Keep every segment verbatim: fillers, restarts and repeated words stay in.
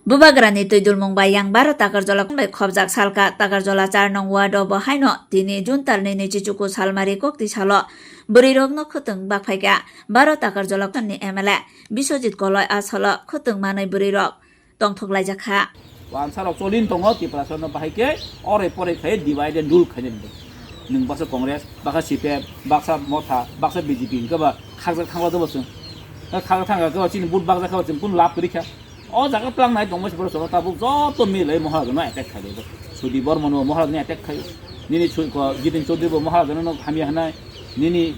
Bubagrani twi dulmung bai yang baro Takarjola bai khobjak salka. Takarjola char nong ward o bo haino tini June talni nwichi chuku salmari kokti salo bwrwirokno khwtwng bakphaikha. Baro Takarjola ni M L A Biswajit Koloi a salo khwtwng manwi bwrwirok tongthok laijak kha. Wansarok cholin tongo, Tiprasano bahai khe orai porai khai divide and rule khainani. Nwng baksa Congress, baksa C P M, baksa Motha, baksa B J P hwnkhe ba khakjak thangla dobo chwng. Khakjak thangkha khe ba chini vote bakjak khe ba chwng kunu lab kwrwi kha. O jaga tlangnai tongma se borok tabuk joto milai Maharajano attack khaio. Sudip Barmano Maharajano attack khaio. Nini Su-, ko, Jitin Chaudhary bo Maharajano hamya hwnai. Nini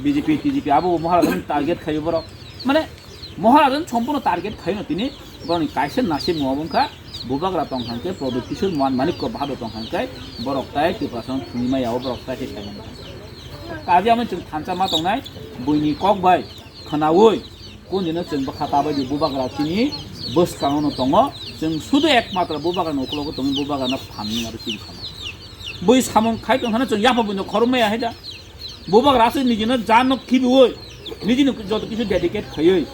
B J P, T J P abo bo Maharajano target khaio borok. Mane Maharajano sompurno target khaino tini borokni kaisa nasib wngkha Bubagra tong hwnkhe Pradyut Kishore Man Manikya Bahadur tong hwnkhe borok tai Tiprasano thwngwi maya o borok tai se saimano. Kaje amo chwng thansa ma tongnai buini kok bai khwnaui kundino chwng bwkha ta bai di Bubagra chini bwskango no tongo, chwng sudu ekmatro Bubagrani ukulogo tongwi Bubagrano phamni aro chini khama. Bui samung khai tong hwnwi chwng yapha buino khorok maya hai da. Bubagra aswk nijino jan no khibiui, nijini joto kisu dedicate khaiui,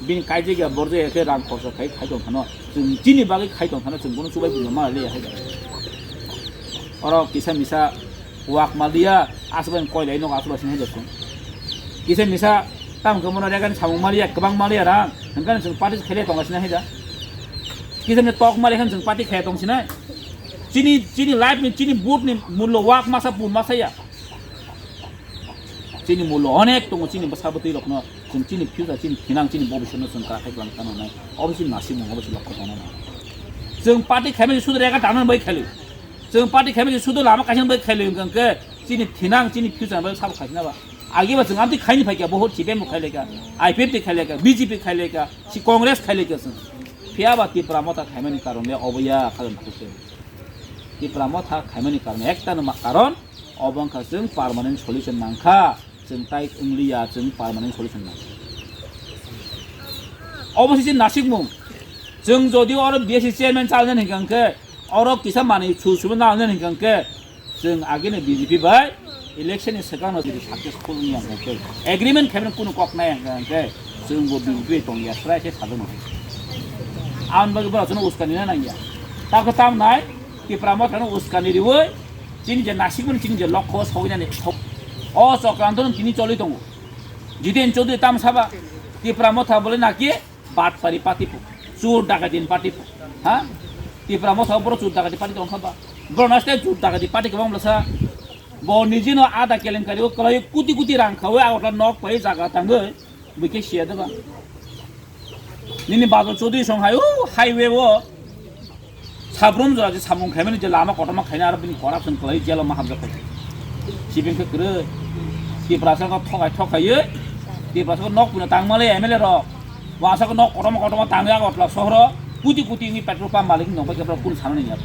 bini kaijagya borjagya khe rang khorsa khai khai tong phano, chwng chini bagwi khai tong phano chwng bono chubai buino ma le hai da. Oro kisa misa wak maliya, aswk bai koilai nok aswk bai sinai da chwng. Kisa misa tam khe bono regan samung maliya, kwbang maliya rang, hwnkhe chwng party khaile tong sinai hai da. Kisa misa tok maliya khe chwng party khaile tong sinai. Chini, chini life ni, chini vote ni mullo wak masa pun masa ya. Chini mullo onek tongo, chini bwsa bwtwi rokno chwng chini future, chini thinang, chini bobiswt no chwng kwrak khe kwlang tano nai. Obo chini nasimung, obo chini lokho tongna nai. Chwng party khaimani sudu rega tangna bai khali. Chwng party khaimani sudu lama kaisa bai khali hwnkhe chini thinang, chini future bai sabo khaisna ba. Agi ba chwng amtwi khaini phaikha, bohor C P M bo khailaikha, I P F T khailaikha, B J P khailaikha, si Congress khailaikha chwng. Phiya ba Tipra Motha khaimani karon le obo ya khajan thakse. Tipra Motha khaimani karon ekta no ma karon, obo wngkha chwng permanent solution nangkha, chwng tai wngliya, chwng permanent solution nangkha. Obo se nasikmung. Chwng jodi oro B S C chairman chalnani hwnkha hwnkhe, oro kisa manwi su sumwi nalnani hwnkha hwnkhe, chwng agini B J P bai election ni swkang no jodi successful wngya hwnkha hwnkhe, agreement khaimani kunu kok nai hwnkha hwnkhe, chwng bo B J P bai tongya, srai khe sajak nai. Aboni bagwi borok chwngno uskani na nangya. Takhe tam nai, Tipra Motha no uskani riwi, chini je nasikmani chini je lokho sogwi nani thok. O chokranto no tini choli tongo. Jiten Chaudhary tam saba, Tipra Motha bole naki, Batpari party po, chur dakaiti party po, ha? Tipra Motha boro chur dakaiti party tong kha ba? Boro na stai chur dakaiti party kwbang bwlasa. Bo nijino ada kelenkari o kwlai kuti kuti rang khawi Agartala nok pai jaga tangwi bwkhe siya de ba? Nini Badal Chaudhary song hai o highway o Sabrum jora je samung khaimani je lama kotorma khaina aro bini corruption kwlai jelo ma hamjak khaikha. Sibing khe kwrwi. Tiprasa khe thokai thokhaiwi. Tiprasa khe nok puino tangmale M L A rok. Wasa khe nok kotorma kotorma tangwi Agartala sohoro. Kuti kuti wngwi petrol pump malik nokbai khe borok kunu sanani ya.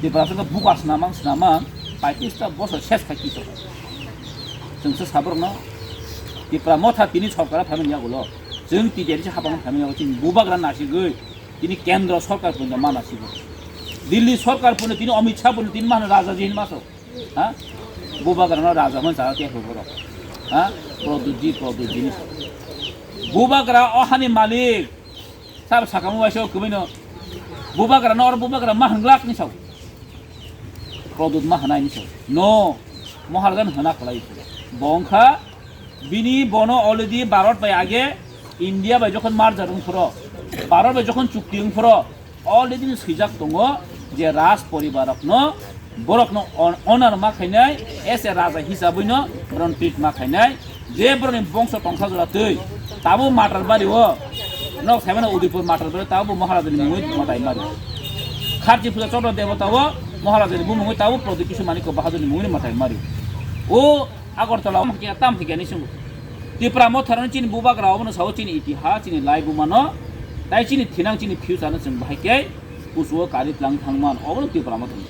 Tiprasa khe buka snamang snamang paitista bosor ses khai kiso. Chwngsa saborokno Tipra Motha tini sorkara phaimani yagulo. Chwng T D R se hapang phaimani yagulo chini bubagra nasigwi. Tini kendro sorkar puno mana sibo. Delhi sorkar puno tini Amit Shah puno tini mana raja jin maso. Ha? Bubagrano raja man chara te borok. Ha? Produji, produji ni. Bubagra o hani malik. Sab sakamo waisa kwbino. Bubagrano or bubagra ma hanglak ni sao. Produt ma hanai ni sao. No. Mohargan hana khlai. Bongkha Bini bono already Bharat bai age India bai jokhon merger wng phoro, Bharat bai jokhon chukti wng phoro, already no swijak tongo je Raj poribar rokno borokno on-, honor ma khainai, as a raja hisabwi no borokno treat ma khainai, je borokni bongso tongsa jora twi tabo Matar Bari o nok saimano Udaipur Matar Bari tabo Maharajani mungwi mwtai mari. Kharchi puja Chotro Debota o Maharajani bumungwi tabo Pradyut Kishore Manikya Bahadurni mungwi mwtai mari. O Agartala o hwnkhe tam hwnkhe ni swngo. Tipra Motharani chini bubagra obono sao chini itihas, chini laibumano, tai chini thinang, chini future no chwng bahai khe kuchugo kari tlang thangman, obono Tipra Motharani.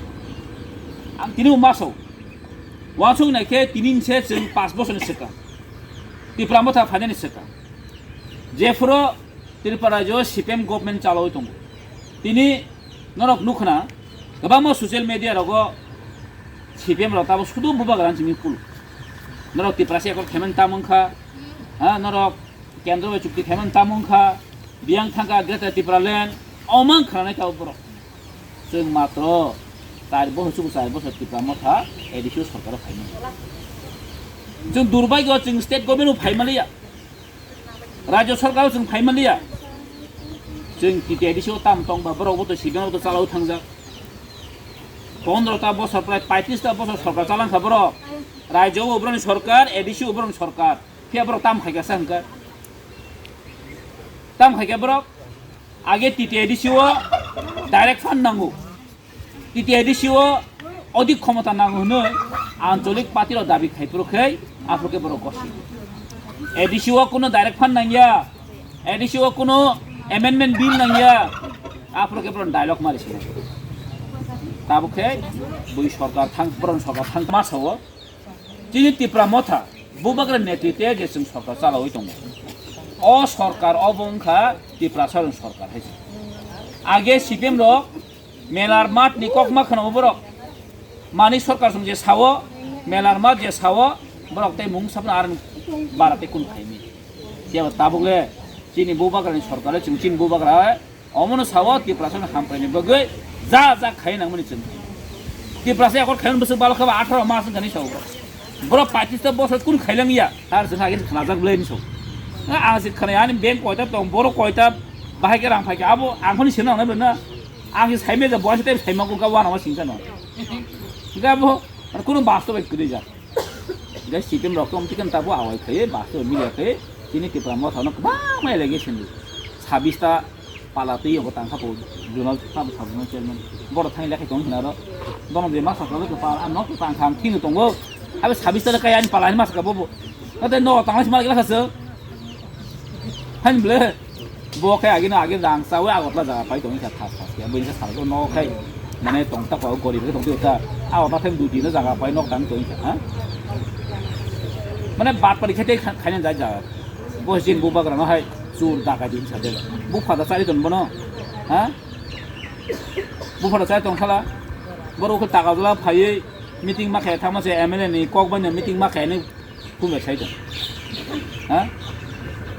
Ang tini bo ma sao. Uansuk nai khe tini se chwng panch bosorni swkang. Tipra Motha phainani swkang. Jephuru Tripura rajyo C P M government chalaui tongo. Tini norok nukhna, kwbangma social media rogo C P M rok tabo sudu bubagrani simi kulu. Norok Tiprasa ekot khaimani tamo wngkha, ha, norok kendro bai chukti khaimani tamo wngkha, Biyang thangkha Greater Tipraland, omang khranai tao borok. Chwng matro char bohor, chuku char bohor Tipra Motha A D C o sorkaro phaimani. Chwng durbagyo, chwng state government o phaimaliya. Rajyo sorkaro chwng phaimaliya. Chwng T T A D C o tam tongba borok bo to sibiyang to chalao thangjak. Pondro ta bosor prai paitris ta bosor sorkar chalangkha borok. Rajyo o borokni sorkar, A D C o borokni sorkar. Phiya borok tam khaikha sa hwnkha. Tam khaikha borok. Age T T A D C o direct fund nango. T T A D C o odik khomota nango hwnwi ancholik party rok dabi khai phuru khai aphuru khe borok gosi. A D C o kuno direct fund nangya. A D C o kuno amendment bill nangya. Aphuru khe borok dialogue mari sini. Tabuk khe bui sorkar thang, borok sorkar thang ma sao. Chini Tipra Motha, Bubagra netritwe je chwng sorkar chalaui tongo. O sorkar obo wngkha Tiprasa rokni sorkar hai se. Age C P M rok melar mat ni kok ma khwnao borok. Mani sorkar song je sao, melar mat je sao, borok tei mung sapno ar bara tei kun khaimi. Yabo tabuk le chini Bubagra ni sorkar le chwng chini Bubagra Omono sao Tiprasa no hamkraini bagwi ja ja khai nangmani chwng. Tiprasa ekor khaini bwswk balo khaba atharo mas wngkha ni sao. Borok paitris ta bosor kun khailang ya, tar jwng agin khnajak bwlai ni sao. Ang se khwnai ani bank koita tong, borok koita bahai khe rang phai khe abo ang phani sino nang na. Ang se sai me ja bo se tai sai ma kun ka wana ma singsa no. Ga bo kuno basto bai kwrwi ja. Hingke C P M rok tong tikam tabo awai khai, basto milia khai, chini Tipra Motha no kwbangma allegation di. Sabis ta pala twi yongo tangkha po, Donald Trump sabis no chairman. Borok thang lekha tong khna ro. Bono je masa kabo to pala, ano to tangkha ang thing tongo. Abe sabis ta kai ani pala ani masa kabo bo. Nate no tangla si mal lekha se. Han ble. Bo khe agino age rang chawi Agartala jaga pai tongwi kha thas thas khe. Buini khe salgo no khai mane tong ta kok gorib khe tong ta. Agartala thang dui tin jaga pai nok tang tongwi kha, ha? Mane bat pari khe tei kha-, khaina jai jaga. Bo jin Bubagra no hai chur dakai din sa de. Bu phada chari ton bono, ha? Bu phada chari tong khala. Boro khe taka jala phaiwi meeting ma khe thangma se M L A ni kok bai no meeting ma khe ni Phunga sai tong. Ha?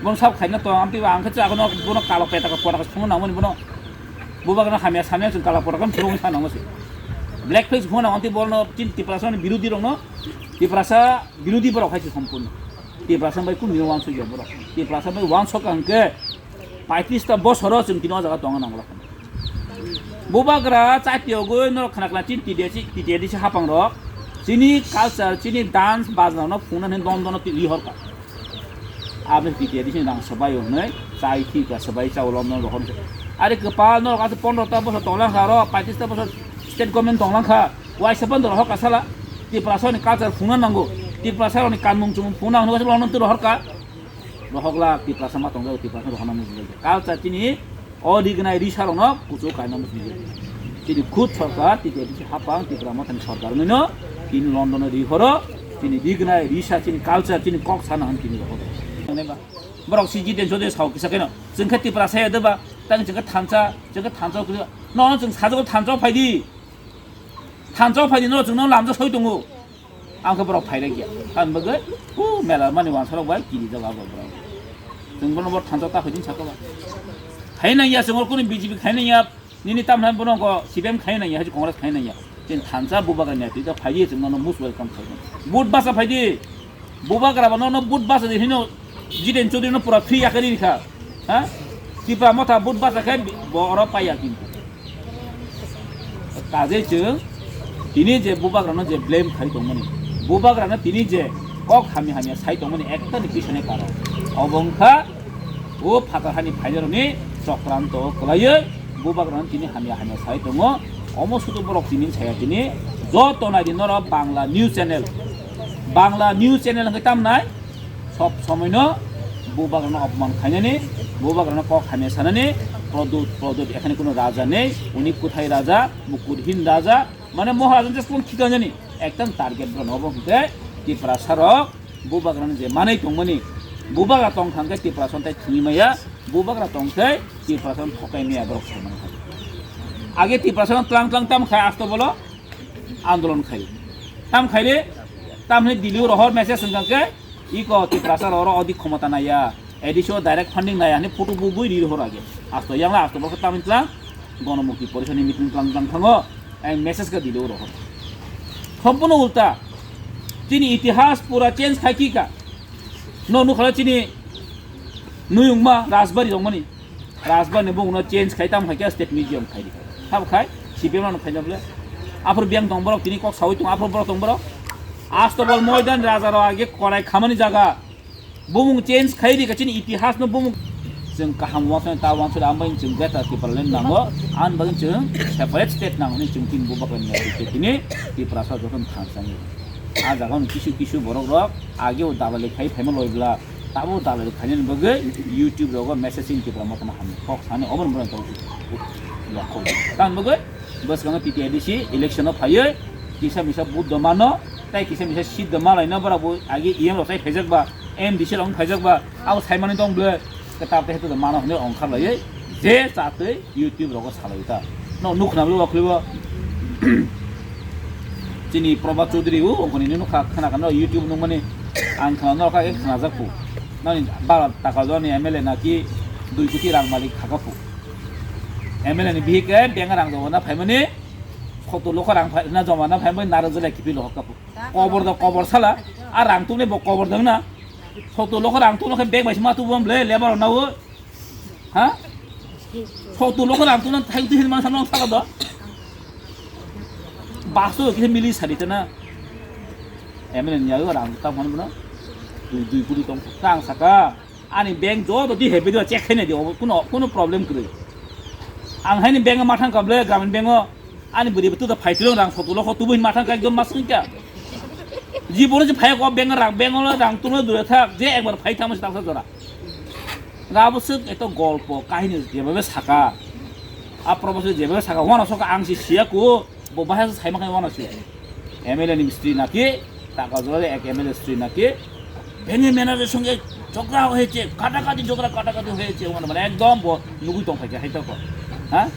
Bono sab khaina tong, amtwi ba ang khe chakno bono kalo peta ka pora ka phunga nangmani bono. Bubagra hamya samya chwng kala pora kan phunga sa nangma se. Black face phunga nang amtwi bono chin Tiprasa ni birodhi rokno, Tiprasa birodhi borok hai se sompurno. Tiprasa bai kun ni wansuk ya borok. Tiprasa bai wansuk ang khe paitris ta bosoro chwng tino jaga tonga nangla. Bubagra chati ogwi norok khna khna chini T T A D C, T T A D C hapang rok chini culture, chini dance bajna no phungna hwnwi don dono twi rihor kha. Aboni T T A D C ni rang swbai hwnwi chai thi kha, swbai chao lom no rohor kha. Ari kwpal norok aswk pondro ta bosor tonglang kha aro paitris ta bosor state government tonglang kha. Waisa pondro rohor kha sala. Tiprasa ni culture phungna nango. Tiprasa rok ni kanmung chumung phungna hwnwi waisa lom no twi rohor kha. Rohorla Tiprasa ma tongjak, Tiprasa rohorna muchungjago. Culture chini o rignai risa rokno kuchuk kaina muchungjago. Chini khud sorkar, T T A D C hapang, Tipra Mothani sorkar wngwino, chini London o rihoro, chini rignai risa, chini culture, chini kok sana hwn chini rohoro. Borok si Jiten Chaudhary sao kisa keno, chwng khe Tiprasa ya deba, tang chwng khe thansa, chwng khe thansa kisa, no chwng sajagao thansa phaidi. Thansa phaidi no chwngno lamjak soi tongo. Ang khe borok phai rwkya. Tamni bagwi, o mela mani wansarok bai kirijak abo borok. Chwng bono bo thansa ta phaidi saka ba. Khai nangya chwng kunu B J P khai nangya. Nini tamni bono ko C P M khai nangya, hai Congress khai nangya. Chwng thansa Bubagra ni atwi ta phaidi chwng bono most welcome khai. Vote basa phaidi. Bubagra ba nono vote basa di hino Jiten Chaudhary no pura free yakari kha. Ha? Tipra Motha vote basa khe bo oro paiya kintu. Kaje chwng tini je Bubagra no je blame khai tongmani. Bubagra no tini je kok hamya hamya sai tongmani ekta ni pisone karo. Obo wngkha o phatar hani phainarokni chokranto kwlaiwi Bubagrano tini hamya hamya sai tongo. Omo sudu borok tini saya tini joto naidi norok Bangla news channel. Bangla news channel hwnkhe tamnai sob somoino Bubagrano opman khainani, Bubagrano kok hamya sanani, Pradyut, Pradyut ekhane kuno raja nei, uni kuthai raja, mukurhin raja, mane Maharaja just kuno khikanani, ekdam target borok obo hwnkhe Tiprasa rok. Bubagrano je manwi tongmani, Bubagra tong thang khe Tiprasa tei thwngwi maya, Bubagra tong khe Tiprasa thokai maya borok sai mano. Age Tiprasa tlang tlang tam khai asto bolo andolon khai. Tam khai re, tam hwnwi Delhi rohor message wngkha khe, iko Tiprasa roro odi khomota naya. A D C o direct funding nai ani photo bo bui ri hor age. Asto yang la asto bo tamni tlang. Gonomukti porisa ni meeting tlang tlang thango. Ang message ka dilo rohor. Sompono ulta. Chini itihas pura change khai ki ka. No nukhala chini nuyungma Rajbari rongmani. Rajbari ni bung no change khai tam khai ka state museum khai di. Sab khai C P M no khai jable. Aphur biang tong borok tini kok sawi tong aphur borok tong borok. Astobol moidan raja rok age korai khamani jaga. Bumung change khai di kachini itihas no bumung. Chwng kaham wansana ta wansana ambai chwng greater Tipraland nango. An bagwi chwng separate state nango ni chwng tin bubagra ni tini Tiprasa joton thansani. A jaga ni kisu kisu borok rok age o dalali khai phaima loibla tabo dalali khainani bagwi YouTube rogo messaging Tipra motoma hamni kok sani obon borok tong lokho. Tan bagwi bwskango T T A D C election o phaiwi kisa misa vote do mano. Tai kisa misa seat do malaina borok bo agi E M rok sai phaijak ba, M D C rok phaijak ba, abo sai mani tong ble. Ke ta te hetu mano hwnwi ongkhar lai je chatwi YouTube rogo salai ta. No nuk khna blo khlibo. Chini Prabhat Chaudhary u ongkoni ni nukha khna khna YouTube nuk mani ang khna no kha khna jak pu. Nani bara taka joni M L A naki dui koti rang malik khaka pu. M L A ni bihik e beng rang joma na phaimani. Khoto lokho rang phai na joma na phaimani naro jela kipi lo hokka pu. Kobor da kobor sala, a rang tune bo kobor dang na. Soto lokho rang tune khe bag bai sima tu bom le lebar na o. Ha? Soto lokho rang tune thai tu hin man samang sala do. Baso khe mili sari tana. M L A ni yago rang ta phone bno. Dui dui kuri tong tang saka. Ani bank joto di hebi do check khaina di, kuno kuno problem kwrwi. Ang haini bank ma thang kable Gramin Bank o. Ani bwrwi bwtwi da phai twlang rang soto lokho tubuhin ma thang ka ekdom ma swngkha. Jibon je phai ko bank rang bank o rang tulo dure thak je ekbar phai thang sa jora. Ga bo swk eto golpo kahini jeba be saka. A probo se jeba be saka wana soka ang si siya ko bo bahasa sai ma khai wana si. M L A ni mistri naki, taka jora ek M L A mistri naki, beni manager songe jhogda hoyeche, katakati jhogda katakati hoyeche, wana mane ekdom bo nugui tong phaikha hai toko. Ha?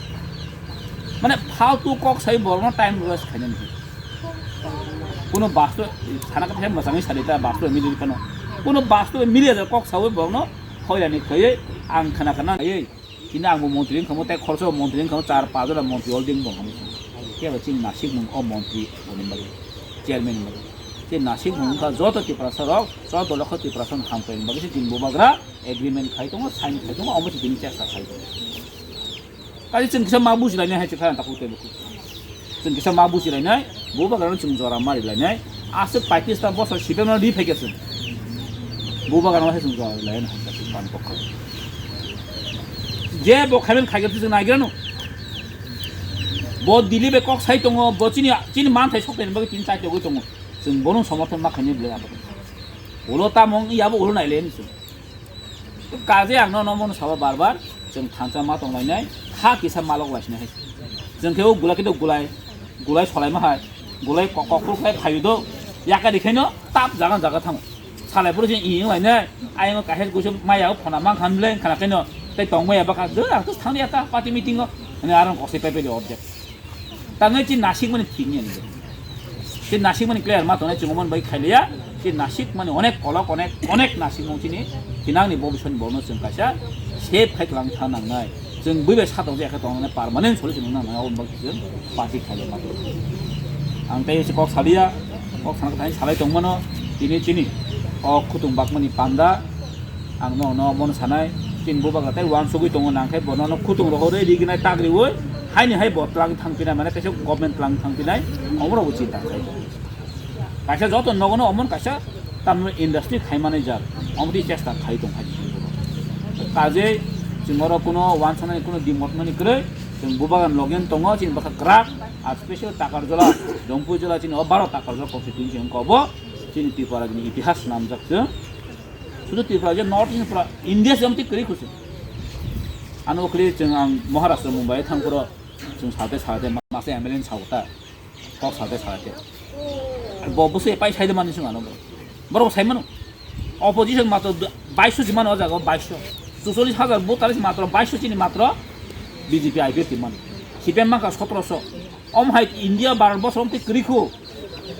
Mane faltu kok sai borokno time waste khainani. Kuno basto sana kata saya masang sari ta basto mili pano. Kuno basto mili aja kok sawi borokno hoilani khaiye ang khana khana khaiye. Chini ang bo montri wngkha mo, tei khoroksa bo montri wngkha mo, char paanch jona montri already wng tongkha mo. Kebo chini nasik mung o montri boni bagwi, chairman ni bagwi. Chini nasik mung wngkha joto Tiprasa rok, joto lokho Tiprasa no hamkrai ni bagwi se chini bubagra agreement khai tongo, sign khai tongo, omo se chini chesta khai tongo. Kaisa chwng kisa ma bujilainai hai se kha ang takhuk tei bukhuk. Chwng kisa ma bujilainai, bubagrano chwng jora marilainai, aswk paitista bosor sibemno ri phaikha chwng. Bubagrano hai chwng jora rilainai hamsa chwng pan pokha. Je bo khaimani khaikhe chwng naigrano. Bo Delhi bai kok sai tongo, bo chini, chini manthai soknaini bagwi tini chai togwi tongo. Chwng bono somorthon ma khainai belai abo. Ulo tamung yabo ulo nailaini chwng. Kaje ang no nomo sabo bar bar, chwng thansa ma tong lainai, kha kisa malok laisina hai. Chwng khe o gulai khe do gulai, gulai solai ma hai, gulai kok kok kok khai phayu do, yaka di khaino tap jaga jaga thango. Salai phuru chwng iyung lainai, ayung kahe kuisa maya o phona mang khan le khana khaino, tei tong maya baka, do ang to thang ya ta party meeting o, ani aron kosai pai pai de object. Tangnai chi nasik mani thik ni ani. Chi nasik mani clear ma tongnai chwng mon bai khailiya. Chi nasik mani onek kolok onek onek nasik mung chini kinang ni bobiswan bono chwng kaisa save khai tlang tha nangnai. Chwng bui bai satong je kha tongnai permanent solution nangnai, aboni bagwi chwng party khailiya ma tongo. Ang tei se kok saliya, kok sana thai salai tongmano tini chini o khutung bakmani panda. Ang no no mono sanai, tin bubagra tei uansugwi tongo nang khe bono no khutung rohorwi riginai tagriwi haini hai bo tlang thangpinai mane kaisa government tlang thangpinai omorokbo chinta khlai. Kaisa joto nogono omon kaisa tamni industry khaimani jak omtwi chesta khai tong hai. Kajei chwng oro kuno uansuknani kuno dimotmani kwrwi chwng bubagra login tongo chini bwkha kwrak a special Takarjala, Dompui jala chini o baro Takarjala constituency wngkha obo chini Tripura ni itihas namjak chwng. Sudu Tripura je North East pura India se amtwi kwrwi khusu. Ano khli chwng ang Maharashtra Mumbai thang puro chwng sate sate masa M L A ni sago ta. Kok sate sate. Bo busu epai sai de mani chwng ano bro. Bro sai mano. Opposition matro baisho si mano jago baisho. Chuchollis hajar voter si matro baisho chini matro B J P I P F ti mano. C P M maka sotro so. Om hai India Bharat bosor amtwi kwrwi khu.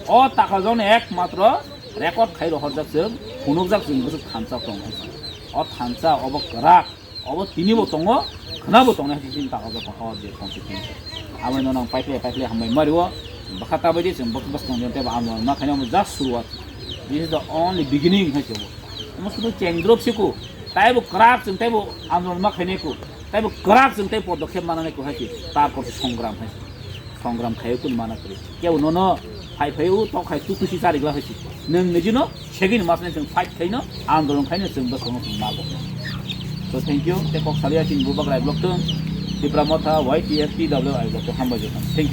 O taka jone ek matro record khai rohorjak chwng, phunukjak chwng bwswk thansa tong hai. O thansa, obo kwrak, obo tinibo tongo, khwnabo tongnai hai chini tago jokon o je constituency. Aboni nono ang paikhlai paikhlai hambai mario, bwkha tabaidi chwng bwk-, bwskang jente ba andolon ma khaina omo just suruwat. This is the only beginning hai se obo. Omo sudu chengdrop siku, taibo kwrak chwng taibo andolon ma khainai ku, taibo kwrak chwng tai podokhep mananai ku hai se, tarpor se songram hai se. Songram khaio kun mana kwrwi. Kebo nono phai phai u tok khai tu tusi chari gla hai se. Nwng nijino segini masne chwng fight khaino, andolon khaino chwng bwskango chwng ma bo. So thank you. Te kok salia chini bubagra vlog tong. Tipra Motha Y T F T W I vlog tong hambai jokon. Thank you.